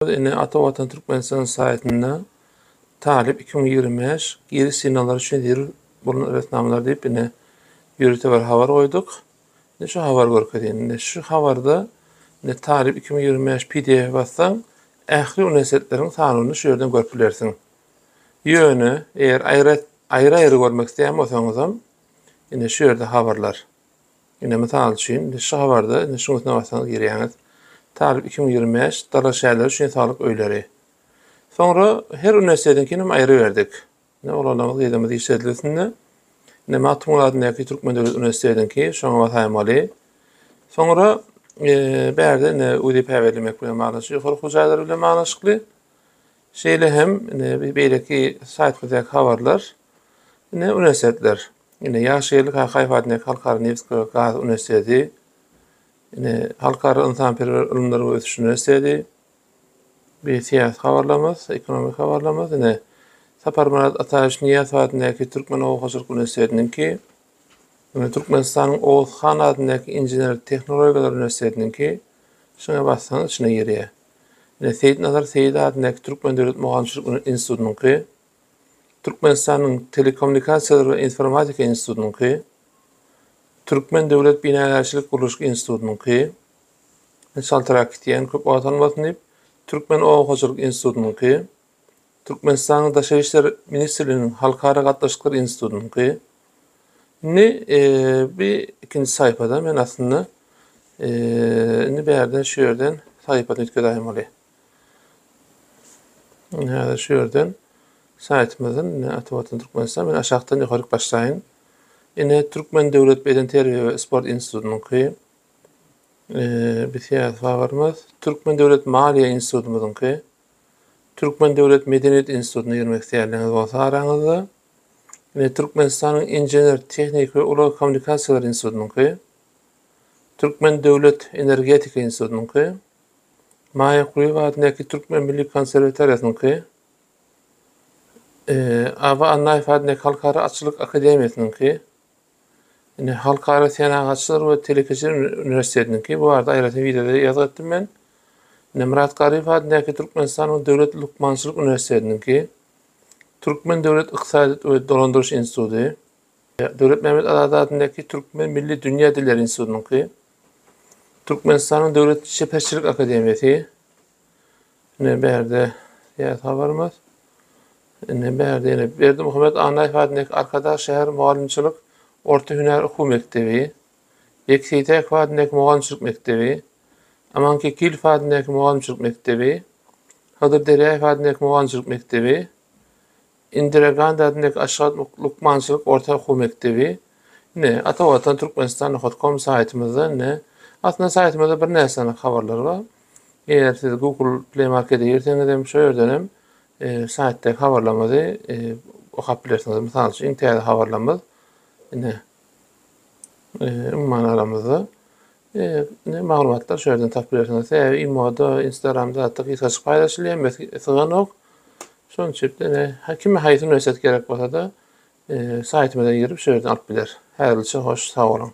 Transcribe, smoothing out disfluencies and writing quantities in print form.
Ine Ata Watan Türkmenistan saýtynda Talyp 2025 giriş synaglary üçin zerur bolan resminamalar diýip ine ýörite bir habar goýduk. Ine şu habary görkezýän. Ine şu habarda ine Talyp 2025 PDF bassaň ähli uniwersitetleriň sanawyny şu ýerden görüp bilersiň. Ýöne eger aýry aýry görmek isleýän bolsaňyzam ine şu ýerde habarlar. Ine, mysal üçin, indi şu habarda, indi şuň üstüne bassaňyz girýäňiz. Talyp 2025, dalaşgärler üçin saglyk öýleri. Soňra her uniwersitetiňkini hem aýry berdik. Ine, oglanlarymyz, gyzlarymyz işlediler üstünde. Ine, Magtymguly adyndaky Türkmen döwlet uniwersitetiňki, şoňa basaýmaly. Soňra e, bärde ine wezipe bellemek bilen baglanyşykly, ýokary okuw jaýlary bilen baglanyşykly. Şeýle hem ine beýleki saýtymyzdaky habarlar, ine uniwersitetler. Ine, Ýagşygeldi Kakaýew adyndaky Halkara nebit we gaz uniwersiteti, ine, Halkara ynsanperwer ylymlar we ösüş uniwersiteti, bir syýasy habarlarymyz, ekonomik habarlarymyz, ine, Saparmyrat Ataýewiç Nyýazow adyndaky Türkmen oba hojalyk uniwersitetiniňki, ine, Türkmenistanyň Oguz han adyndaky Inžener-tehnologiýalar uniwersitetiniňki, şuňa bassaňyz içine girýär. Ine, Seýitnazar Seýit adyndaky Türkmen döwlet mugallymçylyk institutynyňky, Türkmenistanyň Telekommunikasiýalar we informatika institutynyňky, Türkmen döwlet binagärçilik gurluşyk institutynyňky, çaltrak gitýän köp wagt almasyn diýip, Türkmen oba hojalyk institutynyňky, Türkmenistanyň Daşary işler ministrliginiň Halkara gatnaşyklar institutynyňky. Indi e, bir ikinji saýpada men aslynda e, indi bärden şu ýerden saýpasyny üýtgedäýmeli. Häzir şu ýerden saýtymyzdan ine Ata Watan Türkmenistan men aşakdan ýokaryk başlaýyn. Ine Türkmen döwlet bedenterbiýe we sport institutynyňky e, bir syýasy habarymyz. Türkmen döwlet maliýe institutymyzyňky. Türkmen döwlet medeniýet institutyna girmek isleýänleriňiz bolsa araňyzda. Ine Türkmenistanyň inžener, tehnik we ulag kommunikasiýalar institutynyňky. Türkmen döwlet energetika institutynyňky. Maýa Kulyýewa adyndaky Türkmen milli konserwatoriýasynyňky, Aba Annaýew adyndaky Halkara atçylyk akademiýasynyňky, ine, Halkara senagatçylar we telekeçiler uniwersitetiniňki, bu barada aýratyn wideoda ýazgy etdim men. Ine, Myrat Garyýew adyndaky Türkmenistanyň Döwlet lukmançylyk uniwersitetiniňki, Türkmen döwlet ykdysadyýet we dolandyryş instituty, Döwletmämmet Azady adyndaky Türkmen milli dünýä dilleri institutynyňky, Türkmenistanyň Döwlet çeperçilik akademiýasy. Ine bärde ýa habarymyz. Ine bärde ýene Berdimuhamet Annaýew adyndaky Arkadag şäher mugallymçylyk orta hünär okuw mekdebi. Bek Seýtäkow adyndaky mugallymçylyk mekdebi. Aman Kekilow adyndaky mugallymçylyk mekdebi. Hydyr Derýaýew adyndaky mugallymçylyk mekdebi. Indira Gandi adyndaky Aşgabat lukmançylyk orta okuw mekdebi. Ine, Ata Watan Türkmenistan nokat kom saýtymyzda ine, aslynda saýtymyzda birnäçe sany habarlar bar. Eger siz Google Play Markete girseňiz hem şo ýerden hem e, saýtdaky habarlarymyzy e, okap bilersiňiz. Mysal üçin, iň täze habarlarymyz ine e, umuman aramyzda Ine maglumatlar şu ýerden tapyp bilersiňiz. Sebäbi imoda, instagramda zatda gysgajyk paýlaşylýar, hemmesi syganok. Şonuň üçin ine kime haýsy uniwersitet gerek bolsa-da saýtymyza girip şu ýerden alyp biler. Häzirlikçe hoş, sag boluň.